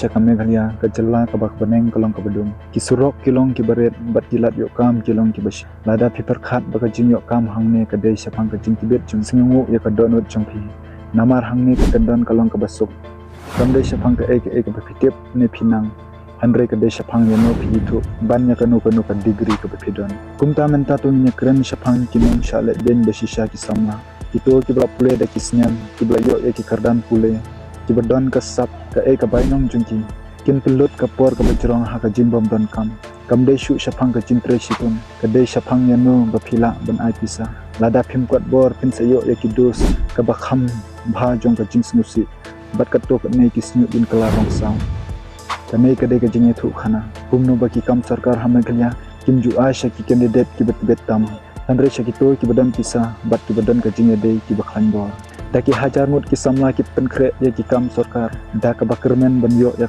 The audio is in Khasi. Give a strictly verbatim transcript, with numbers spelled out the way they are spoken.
sha ka Meghalaya, ka jylla kaba ka bneng ka long kaba dum. Ki surok ki long kiba rit, bad ki lad ïoh kam ki long kiba shai. Lada phi pyrkhat ba ka jingïoh kam hangne ka dei shaphang ka jingtbit jingsngewnguh ïa ka dohnud jong phi. Namar hangne ka kyndon ka long kaba suk. Kam dei shaphang kaei kaei kaba phi tip ne phi nang. Hynrei ka dei shaphang ïano phi ithuh ban ïa kano kano ka degree kaba phi don. Kumta mynta to ngin ïa kren shaphang ki nongshah leh beiñ ba shisha ki samla. Kito kiba la pule da ki snem, kiba la ïoh ïa ki kyrdan pule, kiba don ka sap, kaei ka bainong jong ki. Kin pynlut ka por kaba jrong ha ka jingbym don kam. Kam dei shuh shaphang ka jingtrei shitom, ka dei shaphang ïano ba phi lah ban ai pisa. Lada phim kot bor phin sa ïoh ïa ki dos kaba kham bha jong ka jingsngewsih. Bad katto katne ki sngewbha kin kylla rong saw. Kane ka dei ka jingïathuhkhana. Kumno ba ki kam sorkar ha Meghalaya kim ju ai sha ki candidate kiba tbit tam. Hynrei sha kito kiba don pisa, bad kiba don ka jingïadei kiba khlaiñ bor. Da ki hajar ngut ki samla ki pynkhreh ïa ki kam sorkar. Da kaba kyrmen ban ïoh ïa